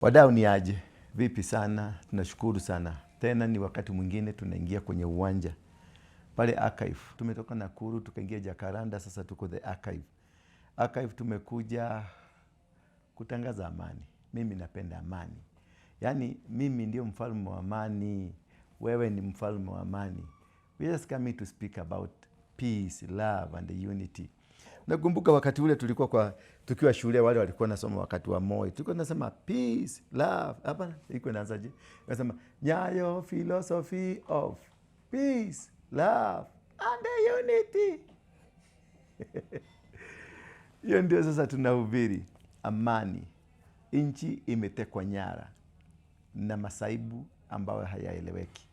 Wadau ni aje? Vipi sana? Tunashukuru sana. Tena ni wakati mwingine tunaingia kwenye uwanja pale archive. Tumetoka Nakuru tukaingia Jacaranda, sasa tuko the archive. Archive tumekuja kutangaza amani. Mimi napenda amani, yaani mimi ndio mfalme wa amani, wewe ni mfalme wa amani. We just come here to speak about peace, love and unity. Nakumbuka wakati ule tulikuwa kwa tukiwa shule, wale walikuwa nasoma wakati wa Moi, tulikuwa tunasema peace, love. Hapana, ilikuwa inaanzaje? Nasema Nyayo philosophy of peace, love and unity. Hiyo ndio sasa tunahubiri amani. Nchi imetekwa nyara na masaibu ambayo hayaeleweki.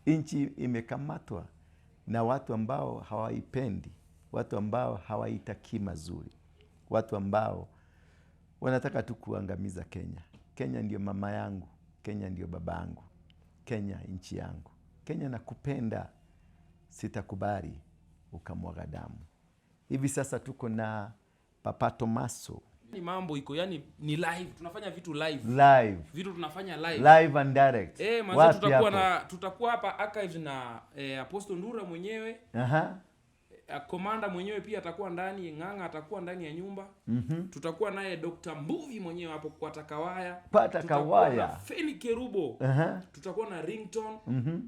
Nchi imekamatwa na watu ambao hawaipendi, watu ambao hawaitakii mazuri, watu ambao wanataka tu kuangamiza Kenya. Kenya ndio mama yangu, Kenya ndio baba yangu, Kenya nchi yangu, Kenya nakupenda, sitakubali ukamwaga damu. Hivi sasa tuko na Papa Tomaso. Ni mambo iko, yani ni live, tunafanya vitu live. Live. Vitu tunafanya live. Live and direct. Manze, Wapi tutakuwa hapo? Na tutakuwa hapa archives na Apostle Ndura mwenyewe. Komanda mwenyewe pia atakuwa ndani, Ng'ang'a atakuwa ndani ya nyumba. Tutakuwa naye Dr. Mbuvi mwenyewe hapo kwa Takawaya. Pata Tutakuwa Kawaya. na Feni Kerubo. Tutakuwa na Ringtone.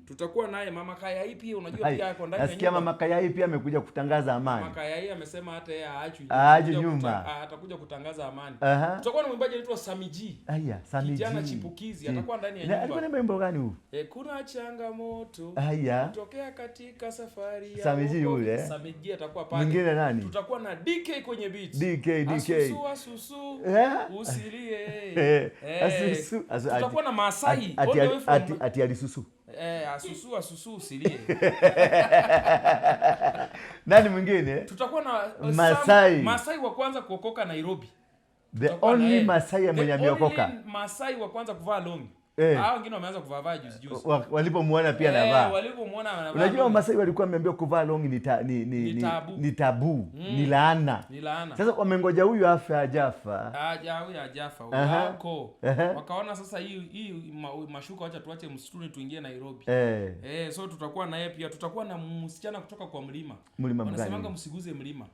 Tutakuwa naye Mama Kayai pia, unajua Hai, pia ako ndani ya nasikia nyumba. Mama Kayai pia amekuja kutangaza amani. Mama Kayai amesema hata yeye haachwi. Haachwi Atakuja nyuma. Atakuja kutangaza amani. Tutakuwa na mwimbaji anaitwa Sami G. Aya, Sami G. Kijana chipukizi atakuwa ndani ya Na nyumba. alikuwa na wimbo gani huu? Kuna changamoto Aya. kutokea katika safari ya Sami G wokovu. yule. Sami G atakuwa pale. Mwingine nani? Tutakuwa na DK kwenye beat. DK, DK. Asusu, asusu. Usilie. Asusu, Tutakuwa na Masai. Ati, All the way from ati alisusu. Asusu, asusu, usilie. Nani mwingine? Tutakuwa na Masai. Sam, Masai wa kwanza kuokoka Nairobi. The Tutakuwa na only yeye. Masai The mwenye ameokoka. only Masai wa kwanza kuvaa longi. Hao wengine wameanza kuvaa vaa juzi juzi. Walipomwona pia anavaa. Walipomwona anavaa Unajua longi. Wamasai walikuwa wameambiwa kuvaa longi ni Ni tabu. ni tabu, ni laana. Ni laana. Sasa wamengoja huyu afe ajafa. Aja huyu ajafa wako. Wakaona sasa hii mashuka wacha tuache msituni tuingie Nairobi. So tutakuwa naye pia, tutakuwa na msichana kutoka kwa mlima. Mlima mgani? Wanasemanga msiguze mlima.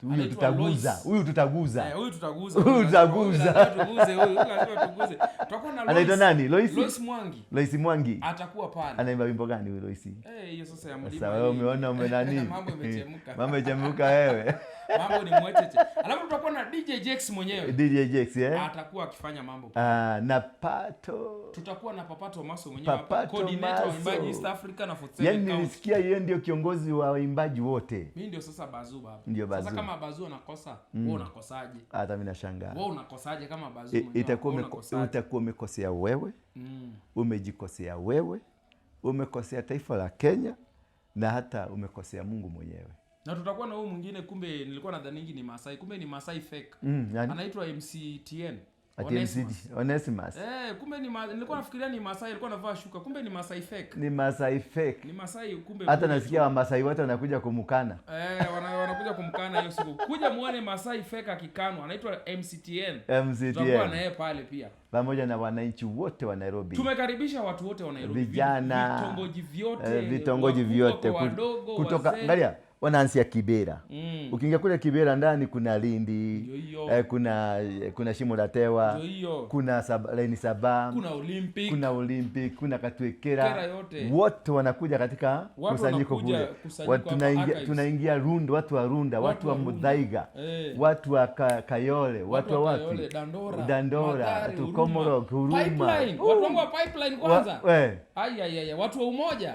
Huyu Anaitwa tutaguza. Lois. Huyu tutaguza. Huyu tutaguza. Huyu tutaguza. Huyu lazima tuguze, huyu lazima tuguze. Tutakuwa na Lois. Anaitwa nani? Lois? Lois Mwangi. Lois Mwangi. Atakuwa pale. Anaimba wimbo gani huyu Lois? Hiyo sasa ya mlima. Sasa wewe umeona umenani? Mambo imechemka. Mambo imechemka wewe. Mambo ni mwecheche. Alafu tutakuwa na DJ Jex mwenyewe. DJ Jex, eh? Atakuwa akifanya mambo. Na Pato. Tutakuwa na Papato Maso mwenyewe hapa, Papato coordinator wa Maso. waimbaji East Africa na 47 Yaani County. nilisikia yeye ndio kiongozi wa waimbaji wote. Mimi ndio sasa Bazu baba. Ndio Bazu. Sasa kama Bazu anakosa, wewe unakosaje? Hata mimi nashangaa. Wewe unakosaje kama Bazu mwenyewe? Wewe unakosaje? Itakuwa umekosea wewe. Umejikosea wewe. Umekosea taifa la Kenya na hata umekosea Mungu mwenyewe. Na tutakuwa na huyu mwingine, kumbe nilikuwa nadhani ni Masai, kumbe ni Masai fake. Nani? Anaitwa MCTN. Ati Onesimus. MCT, Onesimus. Kumbe ni nilikuwa nafikiria ni Masai, alikuwa anavaa shuka, kumbe ni Masai fake. Ni Masai fake. Ni Masai kumbe. Hata kumbe nasikia Wamasai wote wanakuja kumkana. Wanakuja kumkana hiyo siku. Kuja muone Masai fake akikanwa, anaitwa MCTN. MCTN. Tutakuwa na yeye pale pia. Pamoja na wananchi wote wa Nairobi. Tumekaribisha watu wote wa Nairobi. Vijana, vitongoji vyote, vitongoji wakubwa vyote, kwa wadogo, kutoka wazee. angalia wanaanzia Kibera. Ukiingia kule Kibera ndani kuna Lindi, Ndio hiyo. kuna Shimo la Tewa, Ndio hiyo. kuna Laini Saba, kuna Olympic, kuna Olympic, kuna Katwekera. Kera yote. Wote wanakuja katika Watu kusanyiko wanakuja kule. kusanyiko hapa archives. Tunaingia Runda, watu wa Runda, watu wa wa Runda. Muthaiga, watu wa Kayole, watu wa wa wapi? Kayole, Dandora, Dandora, Mathare, watu Huruma. Komoro, Huruma. Pipeline. Watu wangu wa Pipeline kwanza. Ai, ai, ai, watu wa Umoja.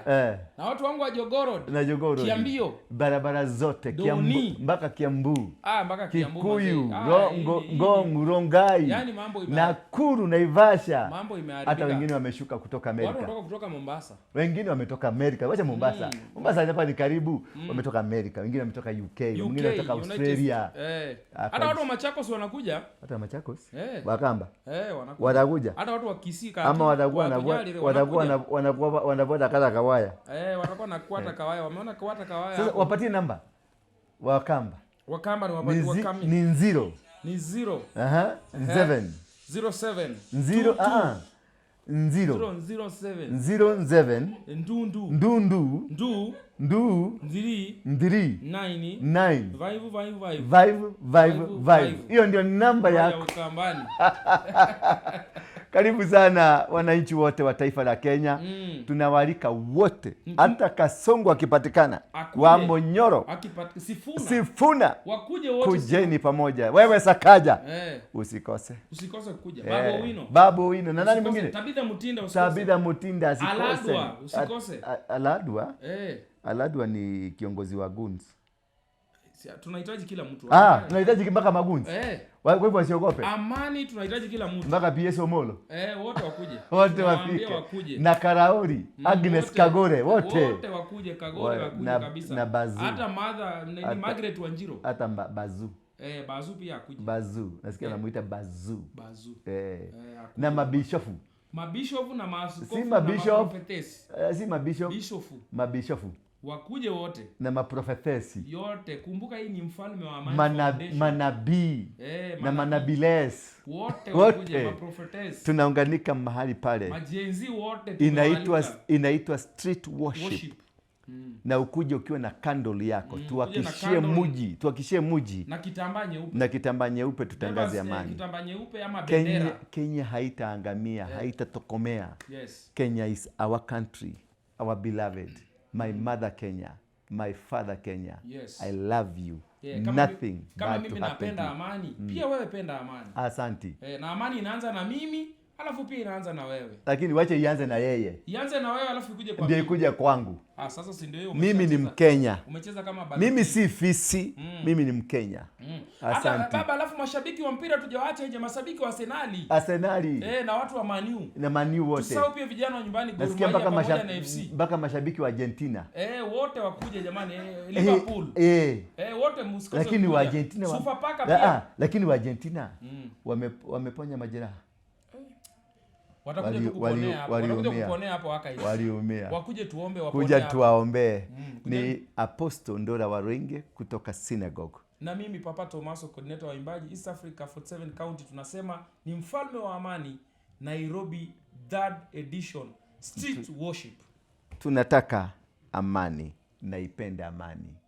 Na watu wangu wa Jogoo. Na Jogoo. Kiambio. Barabara zote, Doni. Kiambu, mpaka Kiambu. Mpaka Kiambu Kikuyu, mazee. Ngong, Rongai, Yaani mambo Nakuru, Naivasha. Mambo imeharibika. Hata wengine wameshuka kutoka Watu Amerika. wanatoka kutoka Mombasa. Wengine wametoka Amerika. Wacha Mombasa. Mombasa hapa ni karibu. Wametoka Amerika, wengine wametoka UK, UK, wengine wametoka United Australia. States. Hata watu wa Machakos wanakuja. Hata Machakos? Eh. Wakamba. Wanakuja. Watakuja. Hata watu wa Kisii Ama watakuwa wanakuja. wanavuta kata kawaya. Watakuwa na kwata kawaya. Wameona kwata kawaya. Sasa hapo. wapatie namba. Wakamba. Wakamba ni wapati wakami. Ni 0. Ni 0. 7. 07 0 ah 0 007 07 ndundu ndundu ndu ndu 3 3 9 9 5 5 5 5 5 5. Hiyo ndio namba ya yako. Ukambani. Karibu sana wananchi wote wa taifa la Kenya. Tunawaalika wote, hata Kasongo akipatikana, Akuje. wa Monyoro, Sifuna. Sifuna, Wakuje wote. kujeni pamoja. Wewe Sakaja, usikose. Usikose kuja. Babu Owino. Babu Owino na nani Usikose. mwingine? Tabitha Mutinda usikose. Tabitha Mutinda asikose. Aladwa, usikose. Aladwa? Aladwa ni kiongozi wa goons. Tunahitaji kila mtu. Tunahitaji mpaka magoons. Kwa hivyo wasiogope. Amani tunahitaji kila mtu. Mpaka PS Omolo. Wote wakuje. Wote Tunawaambia wafike. wakuje. Na Karaori, Agnes Wote. Kagore, wote. Wote wakuje, Kagore wakuje kabisa. Na Bazu. Hata Martha, nini, Margaret Wanjiru. Hata Bazu. Bazu pia akuje. Bazu. Nasikia anamuita Bazu. Bazu. Akuje. Na mabishofu. Mabishofu na maaskofu Si na mabishop. maprofetesi. Si mabishop. Bishofu. Mabishofu. Wakuje wote. Na maprofetesi. Yote. Kumbuka hii ni mfalme wa amani foundation. Manabii. Na manabiles. Wote Wote. wakuje, maprofetesi. Tunaunganika mahali pale. Majenzi wote tumealika. Inaitwa street worship. Worship. Na ukuje ukiwa na candle yako. Ukuje na candle. Tuhakishie muji. Na kitambaa nyeupe. Na kitambaa nyeupe tutangaze Beba, amani. kitambaa nyeupe ama bendera. Kenya haitaangamia, haitatokomea. Kenya is our country, our beloved. My mother Kenya, my father Kenya. I love you. Nothing Kama bad mimi to happen napenda to you. amani, pia wewe penda amani. Asanti. Na amani inaanza na mimi, alafu pia inaanza na wewe. Lakini wache ianze na yeye. Ianze na wewe alafu ikuje kwa Ndio mimi. ikuje kwangu. Sasa si ndio hiyo Mimi ni umeshacheza. Mkenya. Umecheza kama Balotelli. Mimi si fisi, mimi ni Mkenya. Hata Asante. baba, alafu mashabiki wa mpira tujawaacha nje, mashabiki wa Arsenali. Arsenali. Na watu wa Man U. Na Man U wote. Tusahau pia vijana wa nyumbani Gor Nasikia Mahia pamoja na FC. mpaka mashabiki wa Argentina. Wote wakuje jamani, Liverpool. Wote msikose Lakini kuja. wa Argentina Sofapaka pia. Lakini wa Argentina wameponya majeraha. Watakuja tu kuponea hapo. Watakuja kuponea hapo haka hivi. Waliumia. Wakuje tuombe waponee Kuja hapo. tuwaombee. Ni Apostle Ndura Waruinge kutoka Synagogue. Na mimi Papa Tomaso, coordinator wa waimbaji East Africa 47 County, tunasema ni mfalme wa amani, Nairobi 3rd edition street worship. Tunataka amani, naipenda amani.